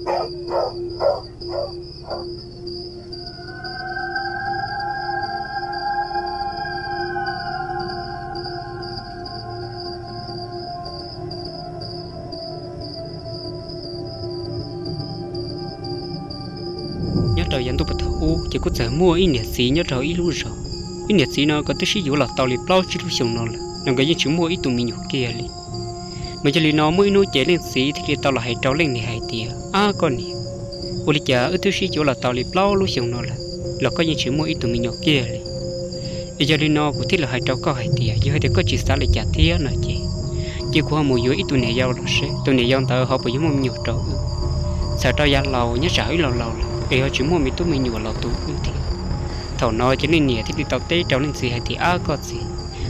Nyob rau yav ntuj puag thaum ub ces kuj txawm muaj ib niam txiv nyob rau ib lub zos. Ib niam txiv no nkawd twb sib yuav los tau li plaub tsib lub xyoo no lawm los nkawd yeej tsis muaj ib tug me nyuam kiag li. Mas yog li no muaj ib hnub ces leej txiv thiaj li tau los hais rau leej niam hais tias, Ab koj niam, ua li cas wb twb sib yuav los tau li plaub lub xyoo no lawm los koj yeej tsis muaj ib tug me nyuam kiag li? Es yog li no kuv thiaj li hais rau koj hais tias yog hais tias koj tsis xav li cas thiab no ces, ces kuv ho mus yuav ib tug niam yau los seb tus niam yau ntawd ho puas yuav muaj me nyuam rau wb. Txhawm rau yav laus nyob tsam wb laus laus lawm es ho tsis muaj me tub me nyuam los tu wb thiab. Thaum no ces leej niam thiaj li tau teb rau leej txiv hais tias, Ab koj txiv,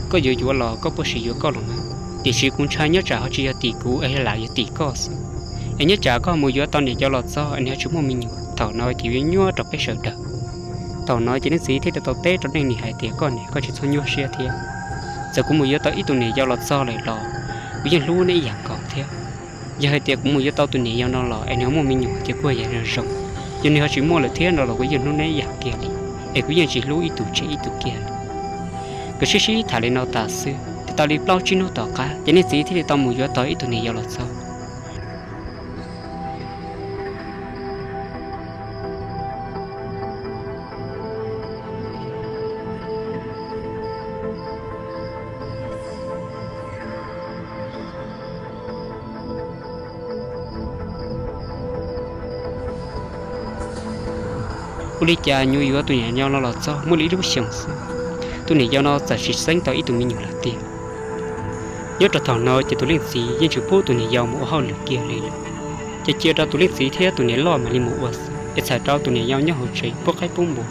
koj yuav yuav los koj puas sim yuav koj los mas, tiam sis kuv ntshai nyob tsam ho tsis yog tim kuv es lam yog tim koj xwb. Es nyob tsam koj mus yuav tau niam yau los txog es nws ho tsis muaj me nyuam, thaum no ces yuav nyuaj rau peb sawv daws. Thaum no ces leej txiv thiaj li tau teb rau leej niam hais tias, Koj niam, koj tsis txhob nyuaj siab thiab. Txawm kuv mus yuav tau ib tug niam yau los txog lawm los kuv yeej hlub neb ib yam nkaus thiab. Yog hais tias kuv mus yuav tau tus niam yau no los es nws ho muaj me nyuam ces kuj yam zoo zoo, yog nws ho tsis muaj lawm thiab no los kuv yeej hlub neb ib yam kiag li, es kuv yeej tsis hlub ib tug tseg ib tug kiag li. Nkawd sib sib tham li no tas xwb, tau li plaub tsib hnub tom qab ces leej txiv thiaj li tau mus yuav tau ib tug niam yau los txog. Ua li cas nyuam yuav tus niam yau no los txog muaj li ib lub xyoos xwb, tus niam yau no txawm tsis xeeb tau ib tug me nyuam lawm tiag. Nyob rau thaum no ces tus leej txiv yeej tsis pub tus niam yau mus ua hauj lwm kiag li lawm, ces cia rau tus leej txiv thiab tus niam loj mam li mus ua xwb, es txhawm rau tus niam yau nyob hauv tsev pub qaib pub npua.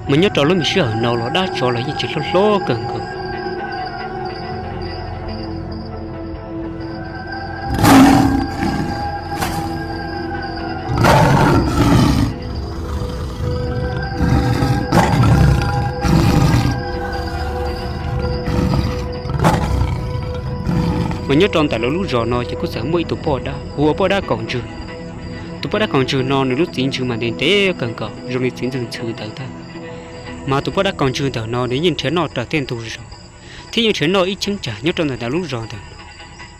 Mas nyob rau lub me sij hawm no los dab tsov los yeej tsis hlob hlob kawg nkaus. Mas nyob rau ntawm lawv lub zos no ces kuj txawm muaj ib tug poj dab hu ua poj dab kaus ntswg. Tus poj dab kaus ntswg no nws lub txiv ntswg mas ntev ntev kawg nkaus zoo li txiv ntxwg ntxhw ntawd tag. Mas tus poj dab kaus ntswg ntawm no nws yeej nrhiav noj raws tej ntug zos, thiab yeej nrhiav noj ib cheeb tsam nyob rau ntawm ntawm lub zos ntawm no,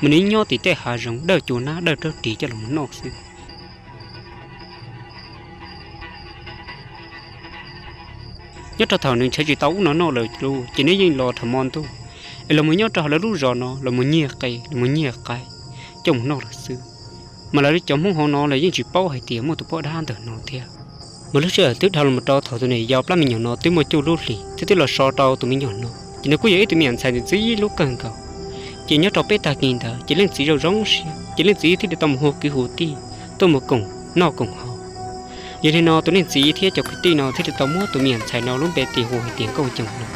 mas nws nyob tim tej hav zoov dawj cua nab dawj rab ris coj los noj xwb. Nyob rau thaum nws nrhiav tsis tau ub no noj lawm lauj, ces nws yeej los rhais hmo ntuj es los mus nyob rau hauv lawv lub zos no los mus nyiag qe los mus nyiag qaib coj mus noj lawm xwb. Mas lawv cov Hmoob hauv no los yeej tsis paub hais tias muaj tus poj dab ntawm no thiab. Mas lub sij hawm twb dhau los rau thaum tus niam yau plab me nyuam no twb muaj cuaj lub hlis thiab twb los so rau tus me nyuam no, ces nws kuj yog ib tug me nyuam ntxhais ntxim hlub kawg nkaus. Ces nyob rau peb tag kis ntawd ces leej txiv zoo zoo siab, ces leej txiv thiaj li tau mus hu kwv hu tij tuaj mus koom noj koom haus. Yog li no tus leej txiv thiab cov kwv tij no thiaj li tau muab tus me nyuam ntxhais no lub npe tis hu hais tias Nkauj Ncoos no.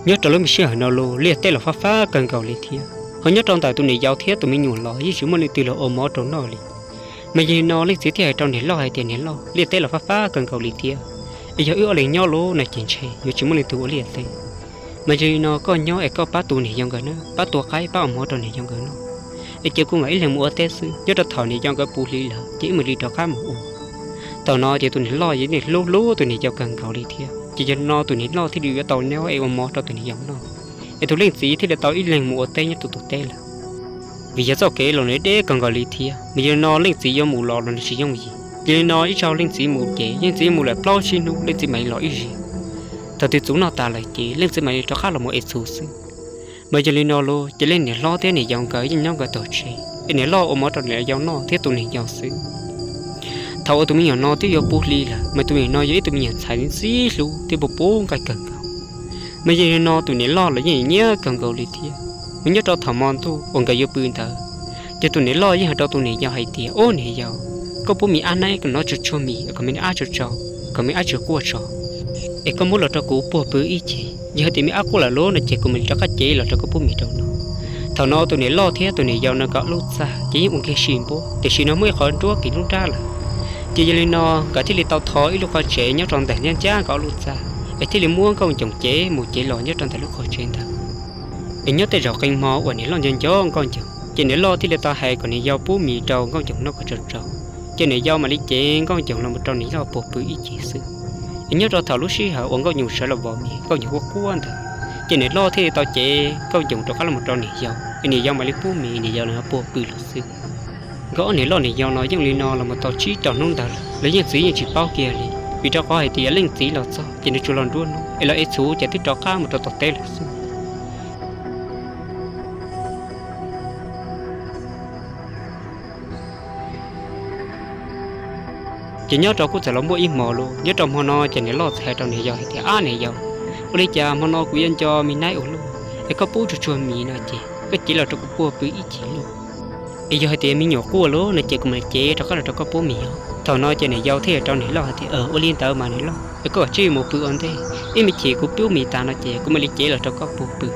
Nyob rau lub me sij hawm no los liaj teb los fab fab kawg nkaus li thiab, ho nyob rau ntawm tus niam yau thiab tus me nyuam los yeej tsis muaj leej twg los ua mov rau noj li. Mas yog li no leej txiv thiaj hais rau niam loj hais tias, Niam loj, liaj teb los fab fab kawg nkaus li thiab, es yog wb ob leeg nyob lawm no ces ntshe yuav tsis muaj leej twg ua liaj teb. Mas yog li no koj nyob es koj pab tu niam yau nkawd na, pab tua qaib pab ua mov rau niam yau nkawd noj, es cia kuv mam ib leeg mus ua teb xwb, nyob rau thaum niam yau nkawd puv hli lawm ces wb mam li rov qab mus ua. Thaum no ces tus niam loj yeej hlub hlub tus niam yau kawg nkaus li thiab, ces yog li no tus niam loj thiaj li yuav tau nyob es ua mov rau tus niam yau noj, es tus leej txiv thiaj li tau ib leeg mus ua teb nyob rau tus teb lawm. Vim yog txoj kev los nws deb kawg nkaus li thiab, mas yog li no leej txiv yuav mus los los nws tsis yooj yim. Yog li no ib zaug leej txiv mus ces leej txiv mus lawm plaub tsib hnub leej txiv mam li los ib zaug. Thaum twg txhuv noj tas lawm ces leej txiv mam li rov qab los mus ev txhuv xwb. Mas yog li no los ces leej niam hlob thiab niam yau nkawd yeej nyob nkawd tom tsev, es niam loj ua mov rau niam yau noj thiab tu niam yau xwb. Thaum uas tus me nyuam no twb yuav puv hli lawm, mas tus me nyuam no yog ib tug me nyuam ntxhais ntxim hlub thiab puv puv nqaij kawg nkaus. Mas yog li no tus niam loj los yeej nyiam kawg nkaus li thiab. Mas nyob rau thaum hmo ntuj uas nkawd yuav pw ntawd, ces tus niam loj yeej hais rau tus niam yau hais tias, Ub niam yau, koj pub me ab naib kom noj tsuag tsuag mis kom me ab tsaug tsaug, kom me ab tsis quaj tso, es koj muab los rau kuv puag pw ib chim, yog hais tias me ab quaj lawm lauj no ces kuv mam li rov qab cev los rau koj pub mis rau noj. Thaum no tus niam loj thiab tus niam yau no nkawd ob lub txaj ces yeej ua kiag sib npuab, tiam sis no muaj ib qho nruab kiv lub nrab lawm. Ces yog li no nkawd thiaj li tau tho ib lub qhov tsev nyob rau ntawm ncaj ncaj nkawd ob lub txaj, es thiaj li muab Nkauj Ncoos cev mus cev los nyob rau ntawm lub qhov tsev ntawd. Es nyob tej zaum qee hmo uas niam loj nco nco Nkauj Ncoog, ces niam loj thiaj li tau hais kom niam yau pub mis rau Nkauj Ncoog noj kom tsau tsau, ces niam yau mam li cev Nkauj Ncoog los mus rau niam loj puag pw ib ce xwb. Es nyob rau thaum lub sij hawm uas Nkauj Ncoog sawv los vov mis, Nkauj Ncoog quaj quaj ntawd, ces niam loj thiaj li tau cev Nkauj Ncoog rov qab los mus rau niam yau, es niam yau mam li pub mis niam yau los puag pw lawm xwb. Nkawd ob niam loj niam yau no yeej li no los mus tau tsib rau hnub ntawd lawm, lawv yeej txwv yeej tsis paub kiag li, vim rau qhov hais tias leej txiv los txog ces nws tsuas los nruab hnub es los ev txhuv ces twb rov qab mus rau tom teb lawm xwb. Ces nyob rau kuj txawm los muaj ib hmo lauj, nyob rau hmo no ces niam loj txawm hais rau niam yau hais tias, Ab niam yau, ua li cas hmo no kuv yuav nco me naib ua luaj, es koj pub tsuag tsuag mis no ces koj cev los rau kuv puag pw ib ce lauj. Es yog hais tias me nyuam quaj lauj no ces kuv mam li cev rov qab los rau koj pub mis os. Thaum no ces niam yau thiaj hais rau niam loj hais tias, Ua li ntawd mas niam loj, es koj kav tsij mus pw ua ntej, ib me chim kuv pub mis tas no ces kuv mam li cev los rau koj puag pw.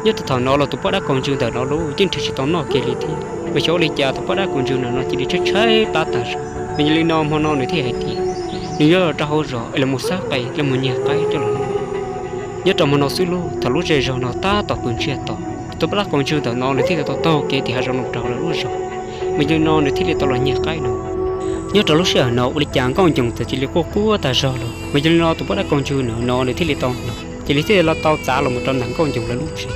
Nyob rau thaum no los tus poj dab kaus ntswg ntawm no lauj yeej nrhiav tsis tau noj kiag li thiab, mas xyov ua li cas tus poj dab kaus ntswg ntawm no cia li tshaib tshaib plab tag zog. Mas yog li no hmo no nws thiaj hais tias nws yuav los rau hauv zos es los mus xab qe los mus nyiag qaib coj los noj. Nyob rau hmo no xwb lauj, thaum lub zej zog no tab tom pw ntsiag to, tus poj dab kaus ntswg ntawm no nws thiaj li tau taug kev tim hav zoov los rau hauv lawv lub zos. Mas yog li no nws thiaj li tau los nyiag qaib no. Nyob rau lub sij hawm no ua li cas Nkauj Ncoog txawm cia li quaj quaj tag zog lauj, mas yog li no tus poj dab kaus ntswg ntawm no nws thiaj li tau hnov, ces nws thiaj li tau txav los mus rau ntawm Nkauj Ncoog lawv lub tsev.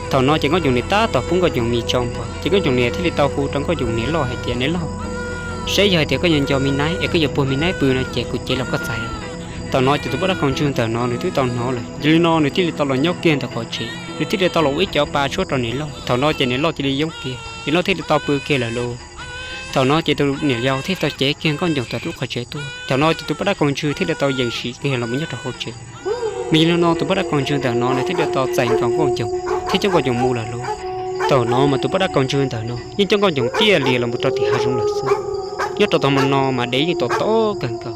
Thaum no ces Nkauj Ncoog niam tab tom pub Nkauj Ncoog mis tso npog, ces Nkauj Ncoog niam thiaj li tau hu rau Nkauj Ncoog niam loj hais tias, Niam loj, saib yog hais tias koj nco nco me naib es koj yuav puag me naib pw no ces kuv cev los koj txais. Thaum no ces tus poj dab kaus ntswg ntawm no nws twb tau hnov lawm, yog li no nws thiaj li tau los nyob kiag ntawm qhov tsev, nws thiaj li tau los ua ib cov pa tshuab rau niam loj. Thaum no ces niam loj cia li yoob kiag, niam loj thiaj li tau pw kiag lawm lauj. Thaum no ces tus niam yau thiaj tau cev kiag Nkauj Ncoog tom lub qhov tsev tuaj. Thaum no ces tus poj dab kaus ntswg thiaj li tau yeem sim kiag los mus nyob rau hauv tsev. Mas yog li no tus poj dab kaus ntswg ntawm no nws thiaj li tau txais nkaus Nkauj Ncoog thiab coj Nkauj Ncoog mus lawm lauj. Thaum no mas tus poj dab kaus ntswg ntawm no yeej coj Nkauj Ncoog tiaj lias los mus rau tim hav zoov lawm xwb. Nyob rau thaum no mas dev yeej tom tom kawg nkaus,